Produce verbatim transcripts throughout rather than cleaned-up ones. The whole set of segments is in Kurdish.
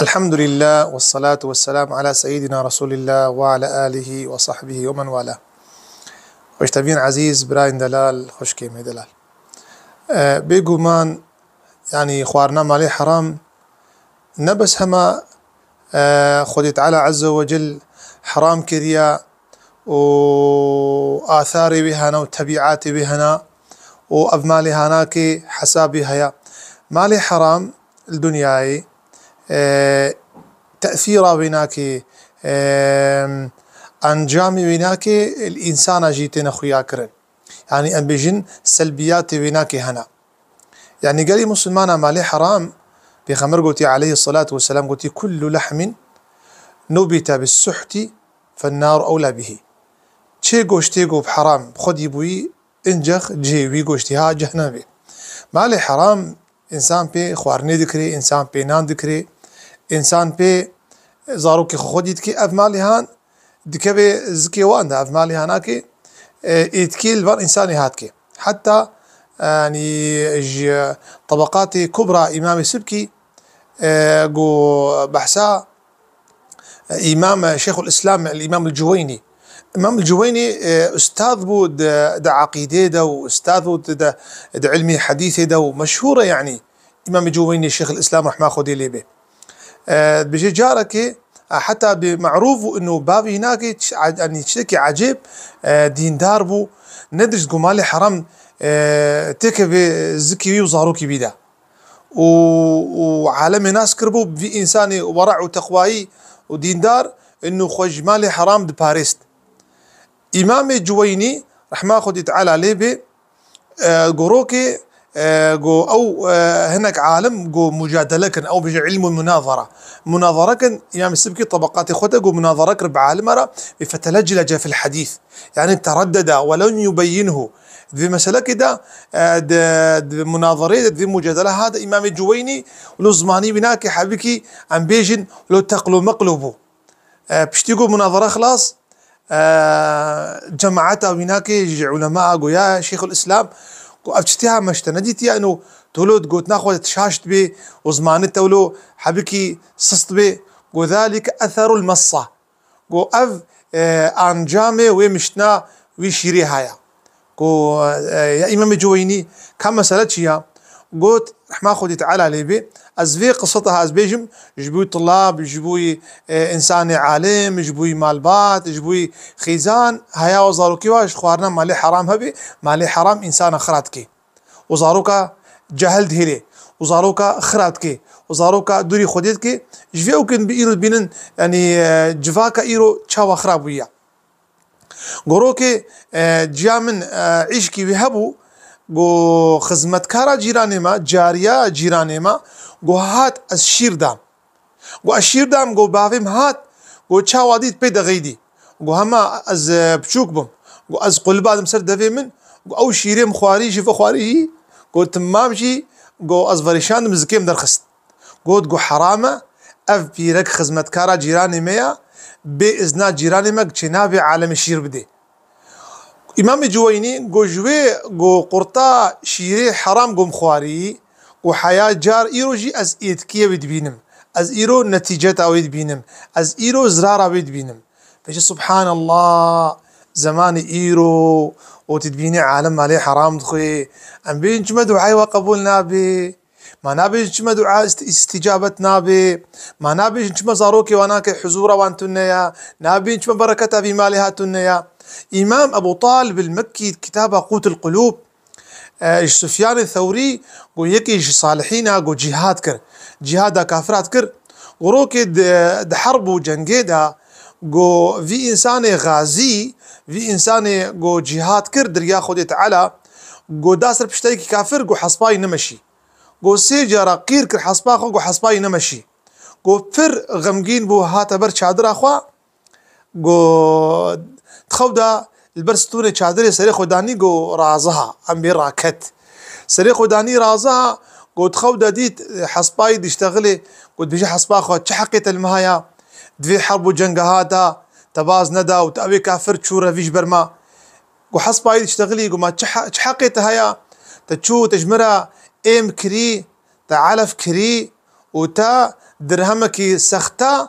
Elhamdülillah, ve salatu ve selamu ala seyyidina Resulillah ve ala alihi ve sahbihi ve men wala. Xweştevîn ezîz, birayên delal, xwişkê me delal. E, bêguman, yanî xwarina malê heram ne bes hema, e, Xwedê Teala Azze ve Cel heram kiriye û atharê wê hene û tebiatê wê hene û ev malê hanakê hesabê heye. Malê heram li dinyayê, e, tesîra wê nake, e, encamê wê nake, li însana jî têne xuya kirin. Yanî em bêjin selbiyatê wê nake hene. Yanî gelî Musulmana malê heram, Pêxember gotî aleyhi salatu ve selam gotî, "Kullu lehmin nubite bis suhti fennaru ewla bihi." Çê goştê ku bi heram xwedî bûyî, incex cihê wî goştî ha cehnemê. Malê heram, însan pê xwarinê dikirê, însan pê nan dikirê, însan pê zarokê xwe xwedî dikê. Ev malê han dikeve zikê wan de, ev malê hanakê, e, êtkê li van însanê hatke. Heta, e, yanî ji Tabaqatê Kubra Îmamê Sibkî, e, ku behsa Îmam Şeyxul Îslam, Îmam el Cuweynî. Îmam el Cuweynî, e, ustad bû di, di eqîdê de û ustad bû di, di, di ilmê hedîsê de û meşhûr e, yanî Îmam Cuweynî Şeyxul Îslam rehma Xwedê lê bê. E, dibêje carekê, e, heta bê merûf bû ino bavê hinakê ç-, a-, yanî çirekî ecêb, e, dîndar bû, nedişt ku malê heram, e, têkevê zikê wî û zarokê wî de. û, û alemê nas kiribû, bi vî însanê wera û teqwayî û dîndar, inu xwe ji malê heram diparêst. Îmamê Cuweynî, rehma Xwedî Teala lê bê, e, gorokê, e, go ew, e, hinek alim go mucadele kirin, ew bêje ilmul munazara. Munazara kin, Îmam Sibkî tabaqatê xwe de go munazara kir bi alima re, bê feteleclece fil hedîs. Yanî tereddeda we lem yubeyinhu. Di vê meselekê de, e, di, di munazareyê de, di vê mucadele ha de Îmamê Cuweynî lo zimanî wî nake hebikî em bêjin lo teqlo meqlo bû. E, piştî ku munazara xilas, e, cemaeta wî nake ji ulema goya Şeyxul Îslam ku ev çitiya me ji te nedîtiye ino tu lo di gotina xwe de şaş dibê û zimanê te wilo hebikî sist dibê. Go zalike etherul messa. Go ev, e, ancamê wê miştina wî şîrê haya. Go, e, ya Îmamê Cuweynî ka mesele çi ya? Got, rehma Xwedî Teala lê bê, ez vê qiseta ez bêjim, ji bo tulab, ji bo, e, însanê alim, ji bo malbat, ji bo xîzan, haya û zarokê wa ji xwarina malê heram hebê, malê heram însana xira dike. û zaroka cehil dihêlê û zaroka xira dike û zaroka dûrî Xwedê dike, ji vê ew kin bi îro dibînin, yanî, e, civaka îro çawa xira bûye. Gorokê, e, ciya min, e, îşkî wî hebû, go xizmetkara cîranê me, cariya cîranê me, go hat ez şîr dam. Go ez şîr dam, go bavê min hat, go çawa dît pê dexeydî. Go hema ez, e, piçûk bûm. Go ez qulib adim ser devê min, go ew şîrê min xwarî jî vexwarî jî, go timam jî, go ez verêşandim zikê min derxist. Got, go heram e, ev pîrek xizmetkara cîranê me ya, bê izna cîranê me çê nabe alemê şîr bidê. Îmamê Cuweynî go ji wê go qurta şîrê heram go min xwarî, go heya car îro jî ez êtkiyê wê dibînim. Ez îro netîceta wê dibînim. Ez îro zirara wê dibînim. Pêşî subhanallah, zemanê îro û tu dibînî alem malê heram dixwê. Em bêjin çima duayê we qebûl nabe? Ma nabêjin çima dua ist-, îstîcabet nabe? Ma nabêjin çima zarokê wan nake huzûra wan tune ya? Nabêjin çima bereketa vî malê ha tune ya? Îmam Ebu Talib el-Mekkî kitaba Qût el-Qulûb, e, ji Sufyanê Thewrî, go yekê ji salihîna go cîhad kir. Cîhada kafira dikir. Gorokê di, di herb û cengê de go vî însanê gazî, vî însanê go cîhad kir di riya Xwedê Teala, go da ser piştayekî kafir, go hespayî nemeşî. Go sê cara qîr kir hespa xwe, go hespayî nemeşî. Go pir xemgîn bû, hate ber çadira xwe. Go di xew de li ber stûnê çadirê serê xwe danî, go raziha, em bê raket. Serê xwe danî raziha, go di xew de dît hespayî diştexilê, go dibêje hespa xwe, çi heqê te li me haya? Di vê herb û cenga hata te baz neda û te evê kafir çû revî ji ber me. Go hespayî diştexilî, go ma çi he-, çi heqê te haya? Te çû, te ji min re êm kirî, te elef kirî û te Dirhemekî sexta,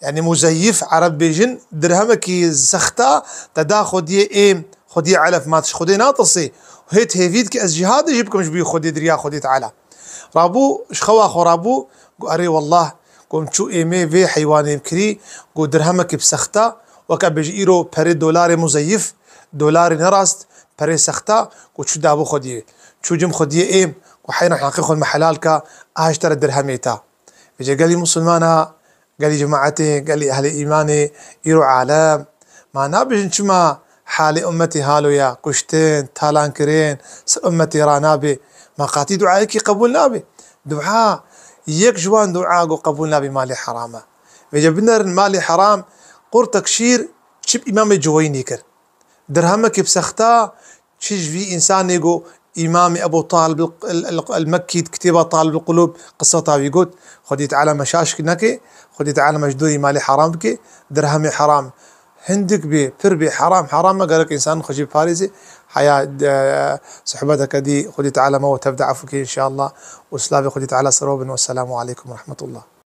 yanî muzeyif, Ereb bêjin, dirhemekî sexta te da xwediyê êm, xwediyê elef, ma tu ji Xwedê natirsî. Hêt hêvî dike ez cîhadê jî bikim ji bo Xwedê, di riya Xwedê Teala. Rabû, ji xewa xwe rabû, got, erê wallah, got, min çû êmê vê heywanê kirî, got, dirhemekî bi sexta, weke bêjî îro perê dolarê muzeyif, dolarê nerast, perê sexta, got, çû dabû Xwediyê. Çû cim Xwediyê êm, got, heyran heqê xwe me helal ka, a ji te re dirhemê ta. Vêce gelî musulmana, gelî cemaetê, gelî ehlê îmanê, îro alem, ma nabêjin çima halê ummetê halo ya, kuştin, talankirin, ser ummetê ranabe, ma qatî duayekî qebûl nabe. Dua, yek ji wan dua ku qebûl nabe malê heram e. Vêce binerin malê heram, qurtek şîr çi bi îmamê Cuweynî kir. Dirhemekî bi sexta, çi ji vî însanê got, Îmamê Ebû Talib el, el, el, el Mekkî di kitêba Talib el Qulûb qiseta wî got, Xwedî Teala me şaş neke, Xwedî Teala me ji dorî malê heram bike, dirhemê heram hindik bê, pir bê, heram, heram e, gerek însan xwe jî biparêze. Heya, e, sohbeteke dî Xwedî Teala me we tev de efû ke înşallah. Û silavê Xwedî Teala ser we bin. Wesselamu aleykum we rahmetullah.